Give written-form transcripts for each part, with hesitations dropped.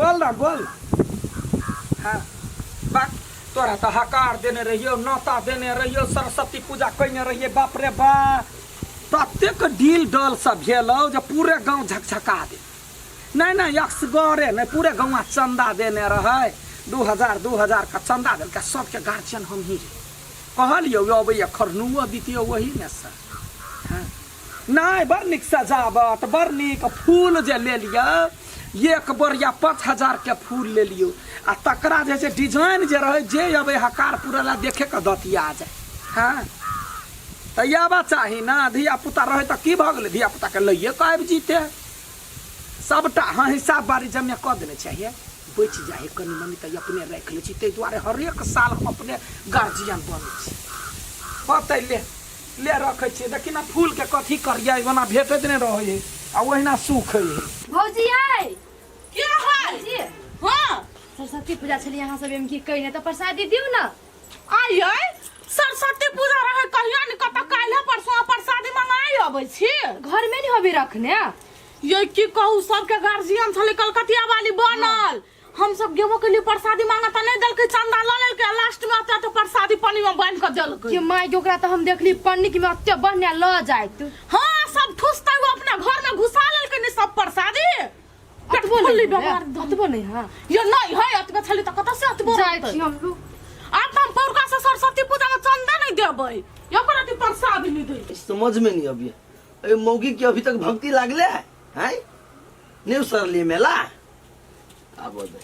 बोल ना बोल हाँ बा तोरा तऽ हकार देने रहियो नौता देने रहियो सरस्वती पूजा कयने रहियै बाप रे बा ततेक डील डल सब भेलौ जे पूरे गाँव झकझका दे नहि नहि असगरे नहि पूरे गाँव चंदा देने रहै 2000 2000 का चंदा देलकै सबके गार्जियन हमही रही कहलियौ अबैया खरनुओ दितियौ वही ने सर हाँ नहि बड़ नीक सजावट बड़ नीक फूल जे लेलियै एक बोरिया 5000 के फूल लेलियौ आ तकरा जे छै डिजाइन जे रहै जे अबै हकार पूरा ला देखे के दतिया जाय हँ तऽ आबऽ चाही ने धिया पुता रहै तऽ की भऽ गेलै धिया पुताके लैए कऽ आबि जीते सबटा हाँ हिसाब बारी जमे कऽ देने चाहिए बचि जाइ है कनि मनि तऽ अपने राखि लै छी ताहि दुआरे हरेक साल हम अपने गार्जियन बनै छी होतै ले ले रखै छियै देखी ने फूलके कथी करियै ओना भेटैत नहि रहै है आ ओहिना सुखै है भौजी आइ के है भौजी हाँ सरस्वती पूजा छलियै अहाँ सब एम की कहिने तऽ प्रसादी दियौ ने आइए सरस्वती पूजा रहे कहिया ने कतऽ काल्हि परसों प्रसादी मंगाई अबै छी घर में नहीं होबे रखने ये की कहू सबके गार्जियन छलै कलकतिया वाली बनल हम सब गेबो के लिए प्रसादी मांगा त नहीं देलकै चंदा ल लेलकै आ लास्ट में अते अते प्रसादी पानी में बांध के देलकै के माय के ओकरा तऽ हम देखली पन्नी में अते बढ़िया ल जाइत हाँ सब ठुसते हुए अपना घर में घुसा लेलकै ने सब प्रसादी पेट अतबो फुल्ली नहीं बेमार है, अतबो नहीं हाँ ये नहीं है अतबे छली त कतऽ से अतबो जाइ रहतै? छी हम लोग आब तऽ हम पौरका से सरस्वती पूजा में चंदा नहीं देबै एकर अथी प्रसाद नहीं दै समझ में नहीं अभी ए मौगी के अभी तक भक्ति लागले है हैं नहीं उसरली मेला आबो दे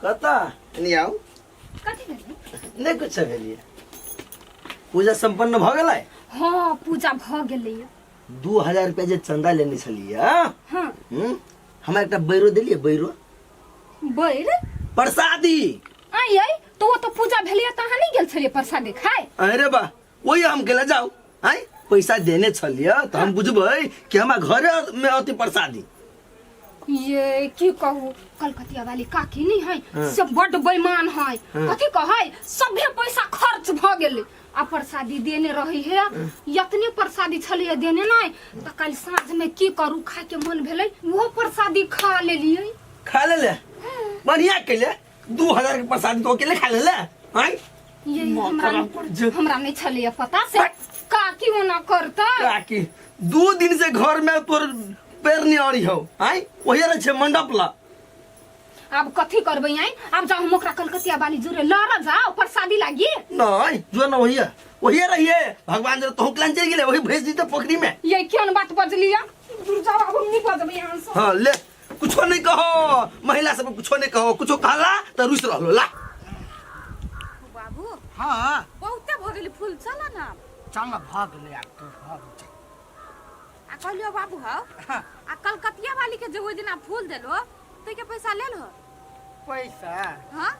कता नहीं आओ कथी भेलै नहीं कुछ भेलिए पूजा संपन्न भ गेलै हाँ पूजा भऽ गेलै 2000 रुपया जे चंदा लेने छलियै हाँ हमरा एकटा बैरो देलियै बैरो बैर प्रसादी आइ आइ तो ओ तऽ पूजा भेलै तऽ अहाँ नहि गेल छलियै प्रसादी खाय अरे बा वही हम केला जाउ आय पैसा देने छलियै तऽ हम बुझबै कि हमरा घरे में अति प्रसादी ये की कहू कलकतिया वाली काकी नहीं है से बड्ड बेईमान है कथी कहै सभे पैसा खर्च भऽ गेलै आ प्रसादी देने रही है यतने प्रसादी छलियै देने नहि तऽ काल्हि साँझ में की करू खाय के मन भेलै ओहो प्रसादी खा लेलियै खा ले ले बढ़िया केले 2000 के प्रसादी तो अकेले खा ले ले आय ये माँ हमरा खराब पड़ जे। हमरा नहीं छलियै पता से काकी ओना करतै काकी दू दिन से घर में तोर पैर नहीं अड़ी हो आय वही रहे छे मंडप ला आब कथी करबै आई आब जाओ हम ओकरा कलकतिया वाली जुरे लड़ जाओ प्रसादी लागी नहीं जो ना वही है वही रहिए भगवान जरा तोहू क्लान चल गेले वही भेज दी तो पोखरी में ये केहन बात बजलिया दूर जाओ आब हम नहीं बजबै यहाँ से हाँ ले कुछो नहीं कहो महिला सब कुछो नहीं कहो कुछो कहला तो रुस रहलो ला बाबू हाँ बहुते भऽ गेलै फूल चल ना चल भऽ गेलै आब तो भऽ गेल आ कहलियो बाबू हौ हाँ। आ कलकतिया वाली के जे ओहि दिना फूल देलो ताहिके पैसा लेल हो पैसा हाँ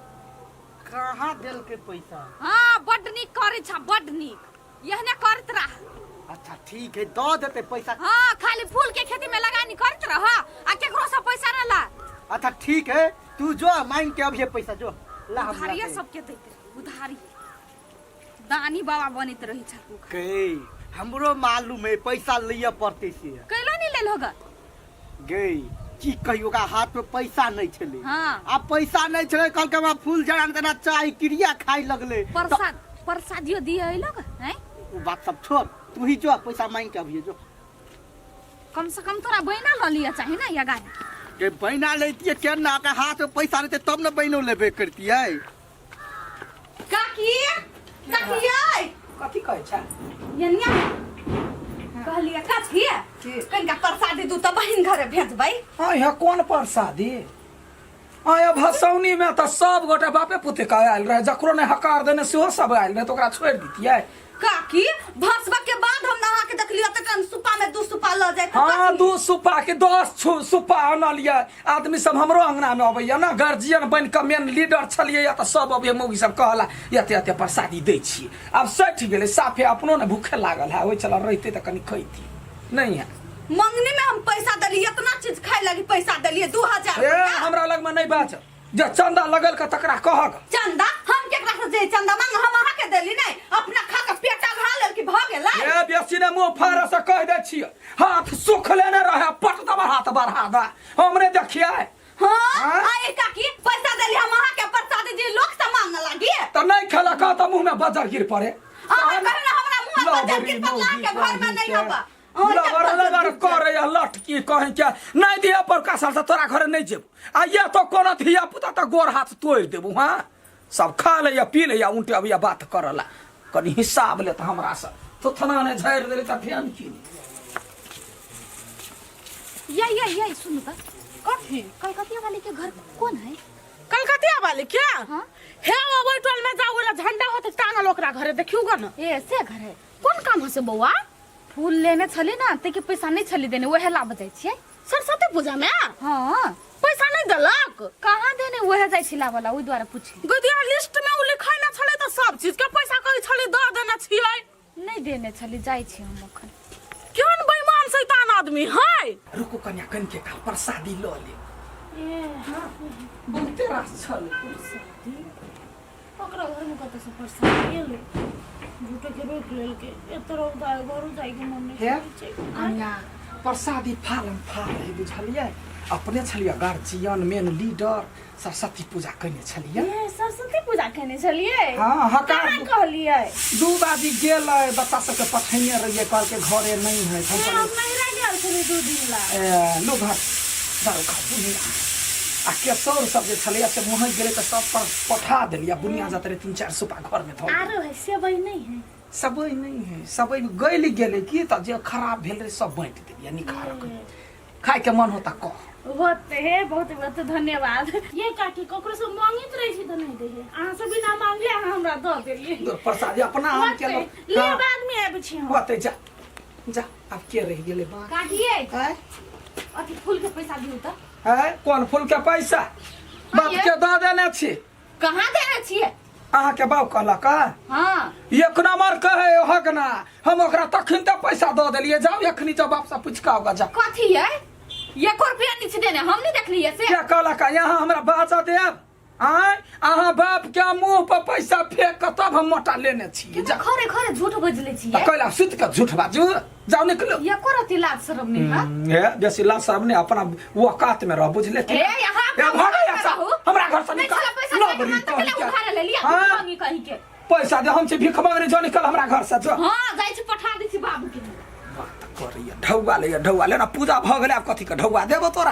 कहाँ देलकै पैसा हाँ बड्ड नीक करै छ बड्ड नीक एहने करैत रह अच्छा ठीक है दऽ देतै पैसा हाँ खाली फूल के खेती में लगानी करैत रह आ केकरो से पैसा न ला अच्छा ठीक है तू जो मांग के अभी पैसा जो ला हम उधारिये लाते। सबके दैत रही उधारी दानी बाबा बनैत रही छल के हमरो मालूम है पैसा लिअ पड़तै से कैला नहीं लेल होगा गे की कहियो ओकरा हाथ में पैसा नहीं छलै हाँ। आ पैसा नहीं छलै कहलकै हमरा फूल जरा देना चाही क्रिया खाइ लगलै तऽ प्रसाद प्रसादियो दिए है लोग हैं ओ बात सब छोड़ तू ही जो पैसा मांग के अभिये जो कम से कम तोरा बहिना ल लिअ चाही ना या गाड़ी के बहिना लैतियै केना ओकरा हाथ में पैसा रहतै तब ने बहिनो लेबे करतियै काकी काकी आइ कथी कहै छै यनिया कहलिए कथी कनिका प्रसादी दू तऽ बहिन घरे भेजबै आय कोन प्रसादी आय भसौनी में तऽ सब गोटे बापे पुते के आयल रहे जकरो नहि हकार देने सेहो सब आयल रहे तऽ ओकरा छोड़ि दितियै काकी भसबा के बाद हम नहा के देखलियो तऽ कन सुपा में दू सुपा ल जाय हाँ दू सुपा के 10 सुपा आनलियै आदमी सब हमरो अंगना में अबैया ना गार्जियन बनि कऽ मेन लीडर छलियै या तऽ सब अबैया मौगी सब कहला एते एते प्रसादी दै छियै आब सठि गेलै साफे अपनो ने भूखे लागल है ओहि चला रहितै तऽ कनि खैती नहीं है मंगनी में हम पैसा देलिए इतना चीज खाए लगी पैसा देलिए 2000 ए हमरा लग में नहीं बाचल जे चंदा लगल के तकरा कहक चंदा हम केकरा से जे चंदा मांग हम अहाँ के देली नहीं अपना खा के पेटा भरा लेल कि भ गेलै ए बेसी ने मुंह फाड़ से कह दे छियै हाथ सुख लेने रहे पट दबा हाथ बढ़ा दे हमरे देखिए हाँ हाँ? आ काकी पैसा देली हम अहाँ के प्रसादी जी लोग से मांगे लागी तऽ नहि खेलक तऽ मुँह में बजर गिर पड़े अहाँ कहू ना हमरा मुँह में बजर गिर पड़ला के घर में नहीं होबा लबर लबर करे या लटकी कहीं के नहीं दिया पर का साल से तोरा घरे नहीं जेब आ ये तो कोनो धिया पुता तो गोर हाथ तोड़ देबू हाँ सब खा ले या पी ले या उनटे अभी बात करला कनी हिसाब ले हमरा से तो थना ने झाड़ि देले त फेन की या या या सुनू त कथी कलकतिया वाले के घर कौन है कलकतिया वाले क्या हाँ। हे ओहि टोल में जाओ वाला झंडा होते टांगल ओकरा घरे देखियो ग न ए से घर है कोन काम हसे बौआ फूल लेने छली ना ते के पैसा नहीं छली देने वहे लाब जाइ छियै सरस्वती पूजा में हाँ पैसा नहीं देलक कहाँ देने वहे जाइ छी लाबला ओहि दुआरे पूछली गोदिया लिस्ट में उ लिखै ना छलै त सब चीज के पैसा कहै छलै दऽ देने छियै नहीं देने छली जाइ छी हम अखन केहन बेईमान शैतान आदमी है रुको कन्या कन के काल प्रसादी लऽ ले बहुते रास छल ओकरा घर में कतऽ से प्रसादी एलै झूठे के रोक लेलकै एते रौदा है घरो जाइके मन नहि हे करै छै कन्या प्रसादी फालम फाल है बुझलियै अपने छलियै गार्जियन मेन लीडर सरस्वती पूजा कयने छलियै ए, सरस्वती पूजा केने छलियै हाँ हकार कहाँ कहलियै दू बाजी गेलै बच्चा सबके पठेने रहियै कहलकै घरे नहि है हम ए, कहलियै, हम नैहरा गेल छलियै 2 दिन ला ए, लो घर दारू खाउ बुनिया आ केसौर सब जे छलैया से महक गेलै तऽ सब पर पठा देलियै बुनिया जात रहै 3-4 सुपा घरमे धऽ आरो है सेवई नहीं है सबई नहीं है सबई गलि गेलै की तऽ जे खराब भेल रहै सब बाँटि देलियै निखारक खायके मन होता कह होते है बहुत बहुत धन्यवाद ये काकी ककरो से मांगित रहे छी तऽ नहीं दे है अहाँ से बिना मांगले अहाँ हमरा दऽ देलियै प्रसाद अपना हम होते केलहुँ ले बाद में आबै छी हम होते जा जा आब के रहि गेलै बात काकिए आँय? अथी फूल के पैसा दियौ तऽ आँय कोन फूल के पैसा बाप के दऽ देने छी कहाँ देने छियै अहाँके बाप कहलक हाँ एक नंबर कहे हगना हम ओकरा तखन तऽ पैसा दऽ देलियै जाउ एखनी जाउ बाप से पूछि कऽ आउ जा कथी है एको रुपया नहीं छै देने हम नहीं देखलियै से क्या कहलक यहाँ हमरा बाजा देब आँय अहाँ बाप के मुंह पर पैसा फेंक के तब हम मोटा लेने छियै जा खरे खरे झूठ बजले तऽ छियै कैला सुति के झूठ बाजू जाउ निकलू एको रति लाज शरम नहीं है हे बेसी लाज शरम नहीं अपना औकात में रह बुझले ए यहाँ ए भागो यहाँ से हमरा घर से नहीं निकल छला पैसा लो देके बरी मन तक कहीं के। उधार ले लिया हाँ? मांगी कहीं के पैसा दे हम छी भीख मांगने जो निकल हमरा घर से जो हां जाइ छी पठा दै छी बाबू के बात करैया ढौआ ले ढौआ ले ना पूजा भऽ गेलै आब कथी के ढौआ देबो तोरा।